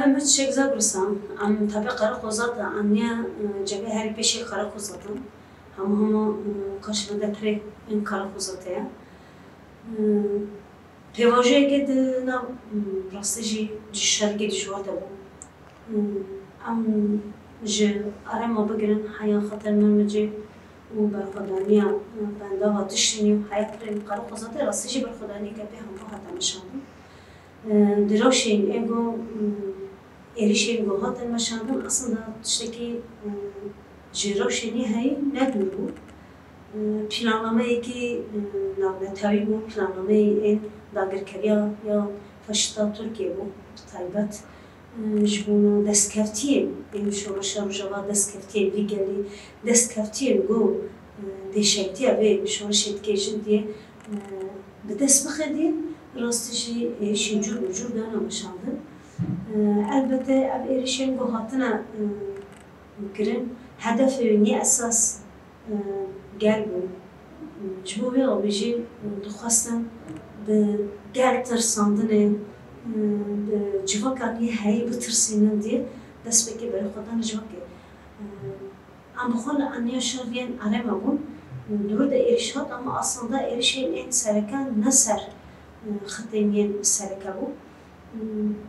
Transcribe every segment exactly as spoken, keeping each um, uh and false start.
Em hiç şek zagrisa, em tabi Qereqozat e, em niye, e, cebê herî pêşê Qereqozat in. Hema hema, e, karşımda pirê in Qereqozat heye. E, Pêvajoyeke di nav, e, rastî jî şerikê dijwar de bû. E, Em ji arema bigirin heya xeter Mirmicê û berxwedaniya, e, bendava Tişrînî û heya pirê Qereqozatê rastî jî berxwedaniyeke pê hempa hate meşandin. Di rewşên ê ku, êrîşên ku hatin meşandin, aslında tiştekî, ji rewşên yê heyî ne dûr bû. Planlameyekî navnetewî bû, planlameyê ên dagirkeriya ya faşîsta Tirkiyê bû, bi taybet, ji bona destkeftiyên ên şoreşa Rojava, destkeftiyên vî gelî, destkeftiyên ku, dêşektiya vê şoreşê dike jin diye, bi dest bixe diye, rastî jî êrîşên cûr bi cûr dane meşandin. Elbette ev êrîşên ku hatine, e, kirin, hedefê wê nê esas, e, gel bû. Ji bo vê re jî, e, dixwestin bi gel tirsandinê, e, bi civaka nê heyî bitirsînin diye destpêkê berê xwe dane civakê. E, Em bi xwe li aniya şer yên erê me bûn. Di wir de êrîş hat, ama aslında êrîşên ên sereke ne ser, e, xitên yên sereke bû.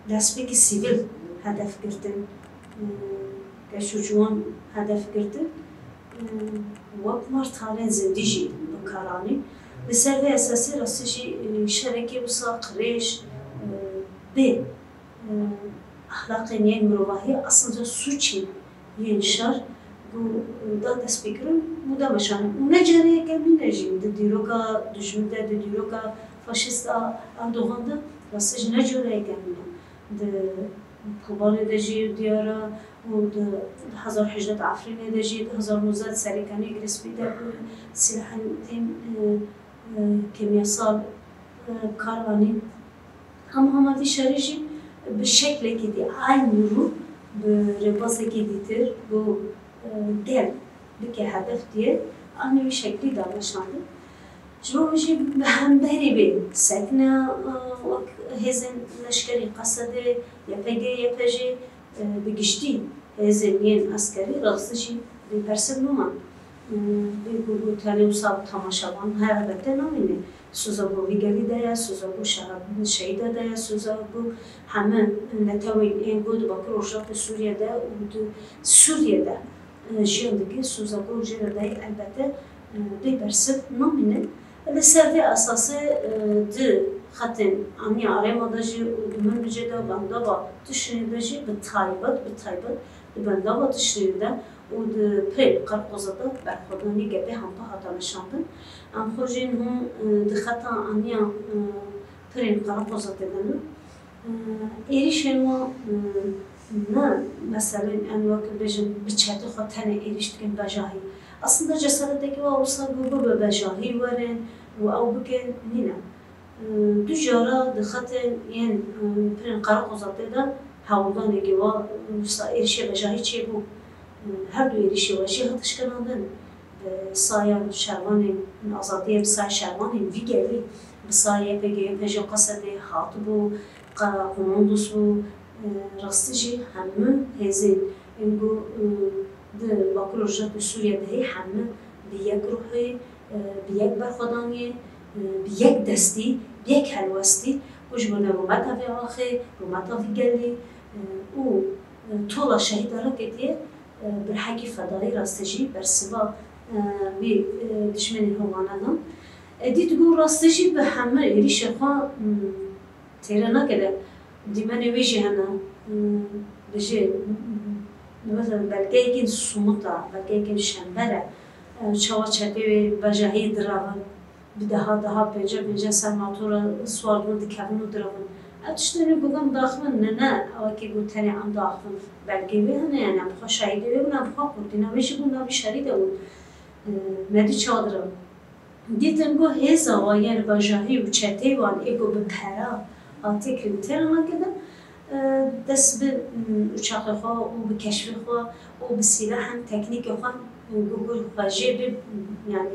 Destpêkî sivîl hedef girtin, e, keç û ciwan hedef girtin. E, wek mar talên zindî jî bi kar anîn. Li ser vê esasê rastî jî, e, şerekê wisa qirêj, e, bê e, exlaqên yên mirovahî, aslında sûcên yên şer ku, e, da destpêkirin û da meşandin. Û ne careyeke nîne jî di dîroka dijmin de, di dîroka faşîsta Erdogan de, rastî jî ne careyeke nîne. Di Kobanê de jî diyar e û di du hezar hejdeh di Efrînê de jî, du hezar nozdeh di Serêkaniyê Girê Spî de bi silahên ên, e, e, kîmyasal, e, kar anîn. Hema hema vî şerî jî bi şeklekî dî, eynî rû bi rêbazekî dîtir, ku, e, gel bike hedef diye, anî wî şeklî da meşandin. Ji bo wî jî bi hemberî vê sekine, e, wek hêzên leşkerî Qesedê, Y P G, Y P J, e, bi giştî hêzên yên eskerî rastî jî bêbersiv niman. E, bê ku tenê wisa temaşevan helbete namîne. Soza ku vî gelî de ye, soza ku şehab-, şehîda de ye, soza ku heme netewên ên ku di Bakur Rojhilatê Sûriye de û di Sûriye de, e, jiyan dike, soza ku jê re dayê elbette, e, bêbersiv namîne. Li ser vê esasê, e, di xetên aniya arêma de jî û di Minbicê de, bendava Tişrînê de jî bi taybet, bi taybet di bendava Tişrînê de û di pirê Qerqoza de berxwedanî gepê hempa hate meşandin. Em xwe jî niha, e, di xeta aniya, e, pirên Qerqoza tê de ne. E, êrîşên wan, e, ne meselên em wek bêjin bi çetê xwe tenê êrîş dikin bejahî. Aslında cesaretekî wa wisa ku bibe bejahî werin û ew bikin nîne. E, du cara di xetên yên, e, pirên Qerqoza tê de hewldanekî wa, e, wisa êrîşê bejahî çêbû. E, her du êrîşê we jî hat işkenandin. Bi saya şervanên azadiyê, bi saya şervanên vî gelî, bi saya Y P G, Y P J Qesedê hatibû, qa-, qomandosbû, e, rastî jî hemû hêzên ên ku, e, di Bakur Rojhilatê Sûriye de hê hemû bi yek ruhê, e, bi yek berxwedaniyê, e, bi yek destî, bi yek helwestî, ku ji bo ne rûmeta vê axê, rûmeta vî gelî, e, û, e, tola şehîda rê ketiye, e, bi rihekî fedayî rastî jî bersiva, e, vî, e, dijminê hewlana dan. E, dît ku rastî jî bi hemû êrîşê xwe, m, têre nake de dîmenê wê jî hene, m, bijê, m, m, mesela belgeyekî somut e, belgeyekî şember e, e, çawa çetê wê bejahiyê direvin. Bi deha, deha, pênca, pênca ser matora siwar dibin, dikevin û direvin. Ev tiştên ku gam daxivin, ne, ne, ew eke ku tenê em daxivin, belgê wê hene, yani em xwe şahidê wê bûn, em xwe qurtîna wê jî bûn, navî şerî de bûn. E, me dî çawa direvin. Dîtin ku hêza wa yên bajahî û çeteyê wan ê ku bi pera hatiye kirin têra nake de, e, dest bi, m, uçaxê xwe û bi keşfê xwe û bi sîlahên teknîkê xwe, e, ku, ku xwe jê bi, yani,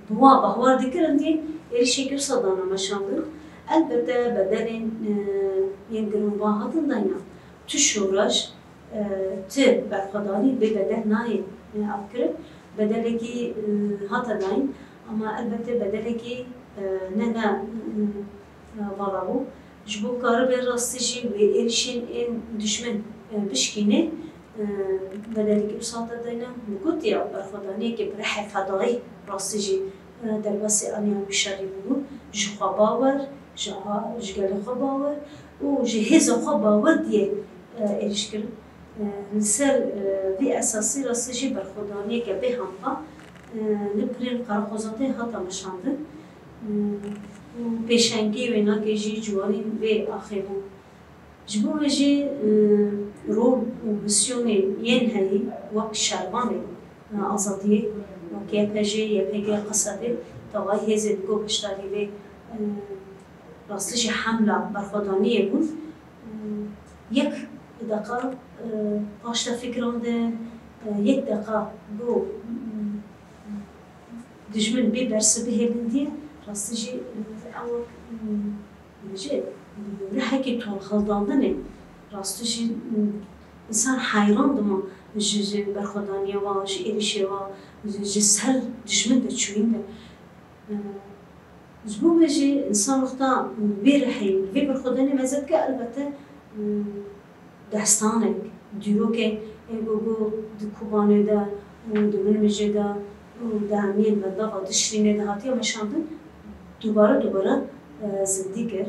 bi wan bahwar dikirin dî êrîşekî wisa dane meşandin. Elbette bedelên, e, yên giranvan hatin dayna. tu şoreş, e, tu berxwedanî bê bedel nayê, e, avkirin. Bedelekî, e, hate dayîn, ama elbette bedelekî, e, ne, ne, e, e, vala bû. Ji bo karibe rastî jî wê êrişên ên dijmin, e, bişkîne, e, bedelekî wisa hate dayîn. Min gotiye berxwedaniyeke bi rihê fedayî rastî jî, e, derbasî aniya wî şerî bû. Ji xwe bawer, ji a-, ji gelê xwe bawer û ji hêza xwe bawer diye, e, êrîş kirin. E, li ser, e, vî esasî rastî jî berxwedaniyeke bê hempa, e, li pirên qereqozatê hate meşandin, e, û pêşengiyê wênakê jî ciwanîn vê axê bûn. Ji bo wê jî, e, rol û misyonê yên heyî wek şervanê, e, azadiyê, wek Y P J, Y P G, Qesedê, tevayî hêzên ku beşdarî vê, e, rastî jî hemla berxwedaniyê bûn, e, yek deqa, e, paşte fikirandin, e, yek deqa ku, mm, dijmin bê bersiv bihêlin diye, rastî jî, e, ew, mm, Ji rihekî tolhildandinê rastî jî, mm, însan heyran dima ji, ji berxwedaniya wa, ji êrişê wa, ji, ji ser dijmin de çûyîn de. E, ji bo vê jî însan wexta, mm, vê rihê, vê berxwedanê meze dike, elbette, mm, destanek, dîrokek ên ku, ku di Kobanê de û di Minbicê de û di hemiyên bendava Tişrînê de hatiye meşandin, dubare dubare, e, zindî kir.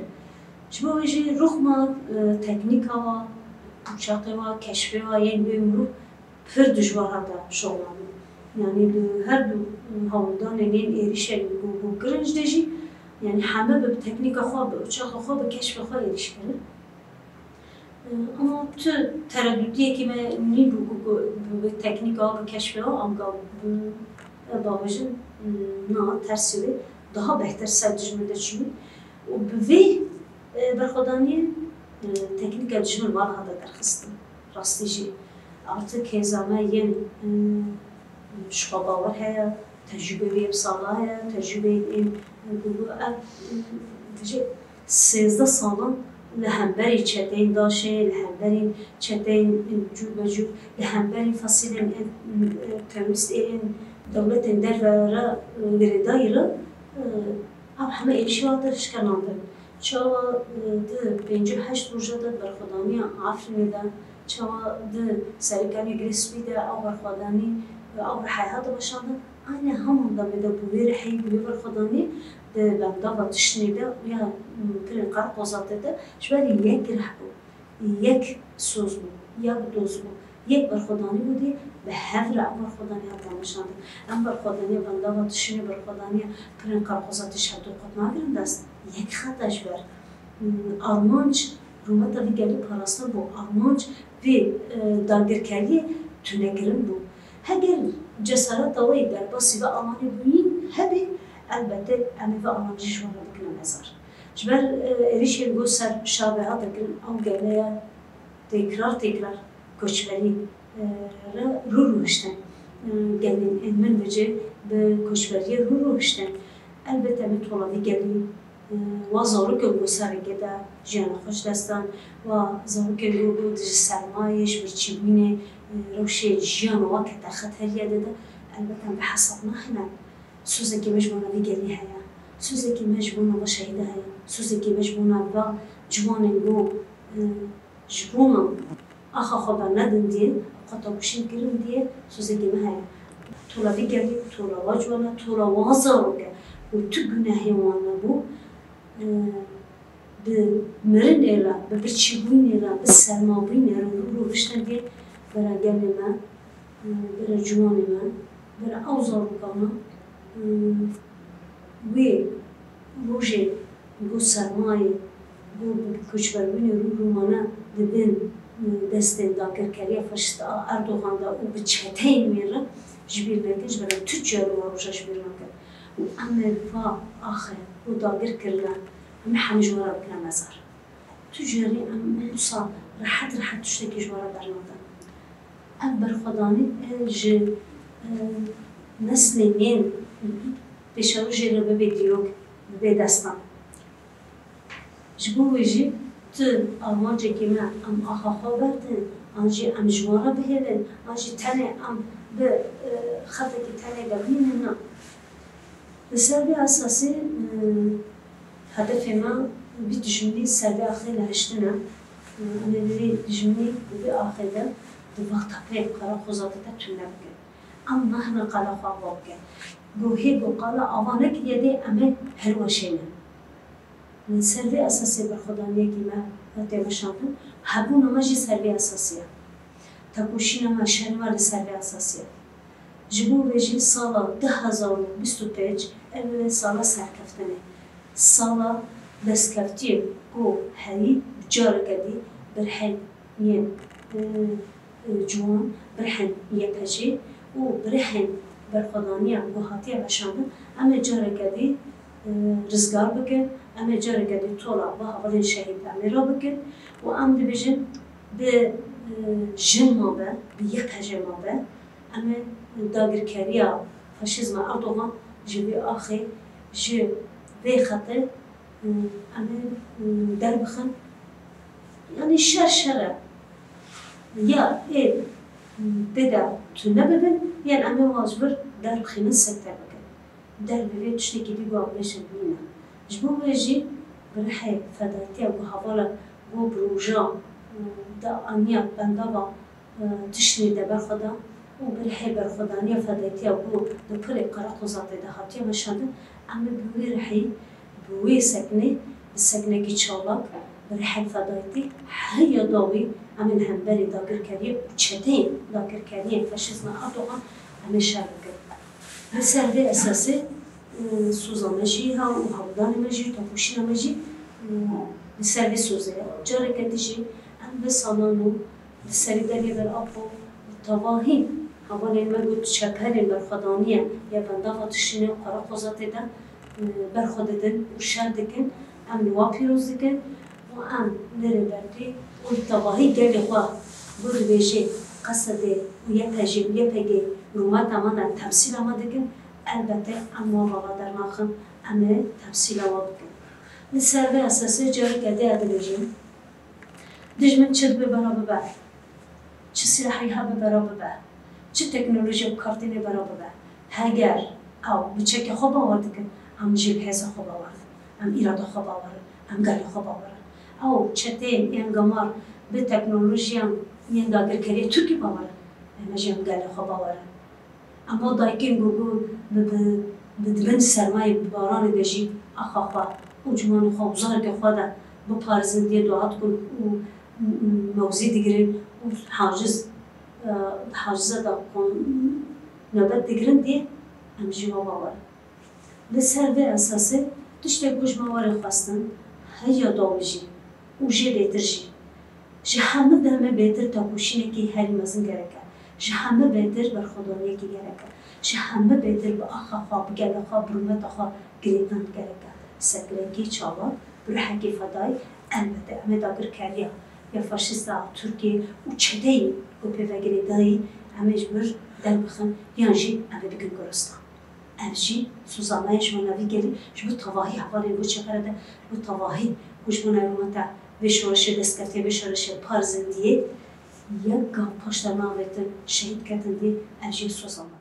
Ji bo wê jî rûxma, e, teknîka wa, uçaqê wa, keşfê wa yên wê mirov pir dijwar hate şoxlandin. Yanî li her du, e, hewldanên yên êrîşên ku, ku kirin ji dê jî, yanî heme bi teknîka xwe, bi uçaxa xwe, bi keşfê xwe êrîş kirin. Ama tu teredûtiyekî me nîbû ku, ku bi, bi teknîka, bi keşfê, anka bi, e, bavêjin, na tersî wê daha bêhtir ser dijmin de çûbû. Û bi vê, e, berxwedaniyê, e, teknîka dijmin wan hate derxistin. Rastî jî artık hêza me yên, e, ji xwe bawer heye, tecrûbeyê wê yek sala heye, tecrûbeyê ên, e, ku, ku ev, e, bijê sêzdeh salan li hemberî çeteyên DAIŞê, li hemberî çeteyên cûr be cûr, li hemberî fasîlên, e, terorîst ên dewletên derve re, e, girêdayî re, e, ev heme êrişî hate şikenandin. Çawa, e, di pêncî û heşt roja de berxwedaniya Efrînê de, çawa di serîkanê Girê Spî de ew berxwedanî, e, ew rihê hate meşandin, Ayne heman demê de bi wê rihê, bi wê berxwedanî di bendava Tişrînê de ya, m, pirên Qereqozatê de ji ber yek rih bû, yek soz bû, yek doz bû, yek berxwedanî bû dê bi hev re ev berxwedanî hate meşandin. Em berxwedaniya bendava Tişrînê, berxwedaniya pirên Qereqozatê ji hevdu qut nagirin dest. Yek xeta ji ber, m, armanc, rûmeta vî gelî parastin bû, armanc vê, e, dagirkeriyê tunekirin bû. Heger cesareta we yê derbasî ve alanê bûyîn hebe, elbette em ê ve alan jî ji wan re bikine mezar. Ji ber, e, êrişên ku ser Şabê hate kirin, ew geleya têkrar têkrar koçberî, e, re rû rûhiştin. E, gelên ên Minbicê bi koçberiyê rû rûhiştin. Elbette em ê tola vî gelî Wa zarokên ku sereke de jiyana xwe ji dest dan, wa zarokên ku, ku ji sermayê, ji birçîbûnê, rewşê jiyana wa kete xeteriyê de de, elbet em bi hesab naxînin. Sozekî me ji bona vî gelî heye. Sozekî me ji bona va şehîda heye. Sozekî me ji bona va ciwanên ku, e, ji bona axa xwe bernedin diyê, xwe têkoşîn kirin diyê, sozekî me heye. Tola vî gelî, tola wa ciwan e, tola wa zarok e. Û tu gunehê wan nebû, e, bi mirinê re, bi birçîbûnê re, bi sermabûnê re rû rû rûhiştin diyê bera gelê me, e, bera ciwanê me, bera ew zaroka me, e, wê rojê Ku sermayê, ku bi koçberbûnê rû rû mane di bin, e, destên dagirkeriya faşîst a Erdogan de û bi çeteyên wê re ji bîr nekin, ji ber tu carî wa roja ji bîr nake. Û em ê va axe ku dagir kirine, em ê hemî ji we re bikine mezar. Tu carî em wisa rehet rehet tiştekî ji we re bernadin. Ev berxwedanî, e, ji, e, neslên yên pêşerojê re bibe dîrok, bibe destan. Ji bo wê jî Tu armancekî me, em axa xwe berdin, an jî em ji wan re bihêlin, an jî tenê em bi, e, xetekî tenê de bînin, na. Li ser vê esasî, e, hedefê me vî dijminî ser vê axê lehiştin e. E, em ê li vî dijminî, li vî axê de di va tepeyên qereqozatê de tune bikin. Em nahêlin qala xwe ava bikin. Ku hê ku qala ava nekiriye dê em ê hilweşênin. Li ser vê esasê berxwedaniyekî me tê weşandin, hebûna me jî ser vê esasî ye. Tekoşîna me, şerê me li ser vê esasî ye. Ji bo vê jî sala du hezar û bîst û pênc ev e sala serkeftinê. Sala destkeftiyê ku herî careke dî bi rihên yên, e, e, ciwan, bi rihên Y P G û bi rihên berxwedaniya ku hatiye veşandin, em ê careke dî, e, rizgar bikin, em ê careke dî tola va hevalên şehîd em ê rabikin û em dibêjin bi, e, jin mabe, bi Y P G mabe, em ê dagirkeriya faşîzma Erdogan ji vê axê, ji vê xetê, e, em ê, e, derbixin. Yanî şer şer e. Ya ê tê de tune bibin, yan em ê wan ji vir derbixînin, sekte bikin. Derbê vê tiştekî dî ku em bêjin nîne. Ji bo vê jî bi rihê fedayîtiya ku hevala ku bi roja, e, de aniya bendava, e, tiştê de berxwe da û bi rihê berxwedaniya fedayîtiya ku di pirê Qereqozatê de hatiye veşandin, em ê bi wê rihî, bi wê seknê, bi seknekî çalak, bi rihê fedayîtî heya dawî em ê li hemberî dagirkeriyê û çeteyên dagirkeriyên faşîzma Erdogan em ê şer bikin. Li ser vê esasê, e, soza me jî ha û hewldanê me jî, tekoşîna me jî, e, li ser vê sozê ye. Careke din jî em vê salan û di serî derê ber Apo û tevahî hevalên me ku di çeperên berxwedaniyê ya bendava tiştînê û Qereqozatê de, e, berxwe didin û şer dikin, em li wan pîroz dikin û em li Rêbertî û li tevahî gelê xwe ku dibêjê Qesedê û Y P G û Y P G rûmeta me ne, temsîla me dikin, elbete em wan vala dernaxin, em ê temsîla wan bikin. Li ser vê esasê careke dê ez dibêjim, dijmin çi dibe bera bibe, çi silahî hebe bera bibe, çi teknolojiyek bi kar tîne bera bibe, heger ew bi çekê xwe bawer dikin, em jî bi hêza xwe bawer in, em îrada xwe bawer in, em gelê xwe bawer in. Ew çeteyên yên gemar bi teknolojiyan yên dagirkeriyê Tirkî bawer in, em jî em gelê xwe bawer in. Ema dayikên ku, ku bi, bi, bi di bin sermayê, bi baranê de jî axa xwe û ciwanê xwe û zarokê xwe de biparizin, dê dua dikin û, û, û mewzî digirin û haciz, e, hacize de kon-, nobet digirin dê, em jî wa bawer in. Li ser vê esasê tiştê ku ji me were xwestin, heya dawî jî û jê bêtir jî, ji hemû demê bêtir tekoşînekî herî mezin gerek e. Ji hemû bêtir berxwedaniyekî gerek e. Ji hemû bêtir bi axa xwe, bi gelê xwe, bi rûmeta xwe girêdan gerek e. Seknekî çalak, bi ruhekî fedayî, elbete em ê dagirkeriya ya faşîsta Tirkiyê û çeteyê ku pê ve girêdayî, em ê ji vir derbixin yan jî em ê bikin girustan. Ev jî soza me ye ji bona vî gelê, ji bo tevahî hevalên ku çepere de, ji bo tevahî ku ji bona rûmeta vê şoreşê, destkeftiyê vê şoreşê parizin diyê, yek gav paş de navêtin, şehîd ketin diyê, ev jî soza me.